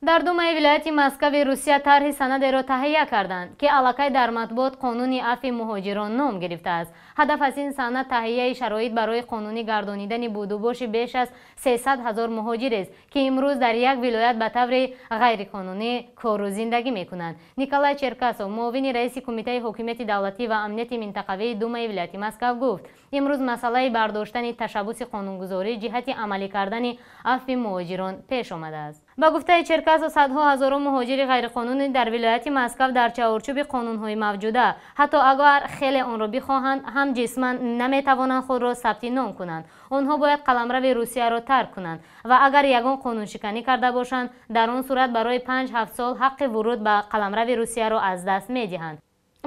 Дар Думаи вилояти Москави Русия тарҳи санадеро таҳия карданд, ки аллакай дар матбуот Қонуни афви муҳоҷирон ном гирифтааст. Ҳадаф аз ин санад таҳияи шароит барои қонунӣ гардонидани будубоши беш аз 300 ҳазор муҳоҷирест, ки имрӯз дар як вилоят ба таври ғайриқонунӣ кору зиндагӣ мекунанд. Николай Черкасов, муовини раиси Кумитаи ҳокимияти давлатӣ ва амнияти минтақавии Думаи вилояти Москав, гуфт, имрӯз масъалаи бардоштани ташаббуси қонунгузорӣ ҷиҳати амалӣ кардани афви муҳоҷирон пеш омадааст. Ба гуфтаи Черкасов, садҳо ҳазорон муҳоҷири ғайриқонунӣ дар вилояти Москав дар чаҳорчӯби қонунҳои мавҷуда, ҳатто агар хеле онро бихоҳанд ҳам, ҷисман наметавонанд худро сабти ном кунанд. Онҳо бояд қаламрави Русияро тарк кунанд ва агар ягон қонуншиканӣ карда бошанд, дар он сурат барои 5-7 сол ҳаққи вуруд ба қаламрави Русияро аз даст медиҳанд.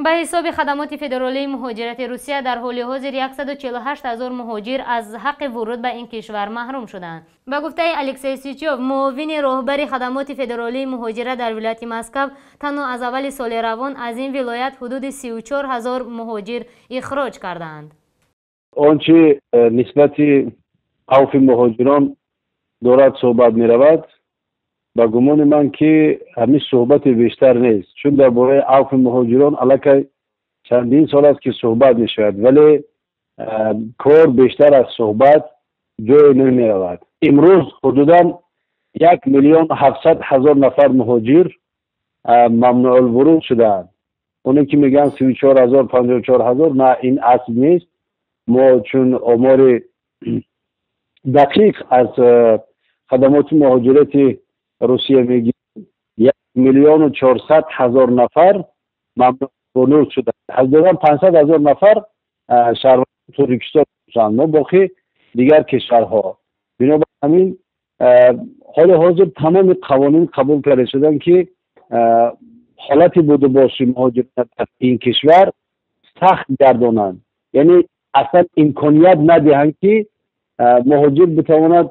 Ба ҳисоби Хадамоти федералии муҳоҷирати Русия, дар ҳоли ҳозир 148 ҳазор муҳоҷир аз ҳаққи вуруд ба ин кишвар маҳрум шуданд. Ба гуфтаи Алексей Сичёв, муовини роҳбари Хадамоти федералии муҳоҷират дар вилояти Москав, танҳо аз аввали соли равон аз ин вилоят ҳудуди 34 ҳазор муҳоҷир ихроҷ кардаанд. Он чи нисбати авфи муҳоҷирон дорад суҳбат меравад, ба гумони ман, ки ҳамин суҳбати бештар нест, чун дар бораи авфи муҳоҷирон аллакай чандин сол аст, ки суҳбат мешавад, вале кор бештар аз суҳбат ҷое намеравад. Имрӯз ҳудудан 1 700 000 нафар муҳоҷир мамнуъулвуруд шудаанд. Оне ки мегӯянд 34 ҳазор, 54 ҳазор, на, ин асл нест. Мо чун омори дақиқ аз хадамоти муҳоҷирати Русия мегирем, 1 400 000 нафар мамнуъулвуруд шудаанд. Аз доран 500 ҳазор нафар шаҳрванди Тоҷикистон бошанд, мо боқӣ дигар кишварҳо. Бинобар ҳамин, ҳоли ҳозир тамоми қавонин қабул карда шуданд, ки ҳолати будубоши муҳоҷират дар ин кишвар сахт гардонанд, яъне аслан имконият надиҳанд, ки муҳоҷир битавонад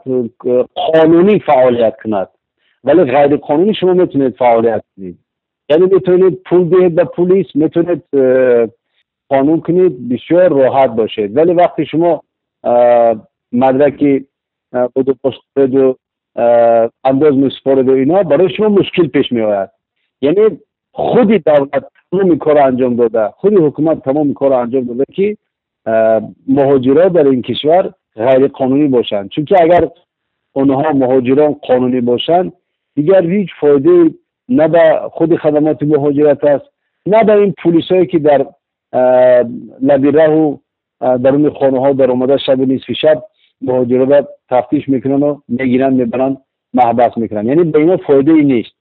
қонунӣ фаъолият кунад. Вале ғайриқонунӣ шумо метавонед фаъолият кунед, яъне метавонед пул диҳед ба пулис, метавонед қонун кунед, бисёр роҳат бошед. Вале вақте шумо мадраки будубош дореду андоз месупореду, инҳо барои шумо мушкил пеш меояд. Яъне худи давлат тамоми корро анҷом дода, худи ҳукумат тамоми корро анҷом дода, ки муҳоҷирот дар ин кишвар ғайриқонунӣ бошанд. Чунки агар онҳо, муҳоҷирон, қонунӣ бошанд, дигар ҳеҷ фоидае на ба худи хадамоти муҳоҷират аст, на ба ин пулисое, ки дар лаби раҳу даруни хонаҳо даромада, шаби нисфи шаб муҳоҷиротро тафтиш мекунану мегиранд, мебаранд, маҳбас мекунанд. Яъне ба инҳо фоидае нест.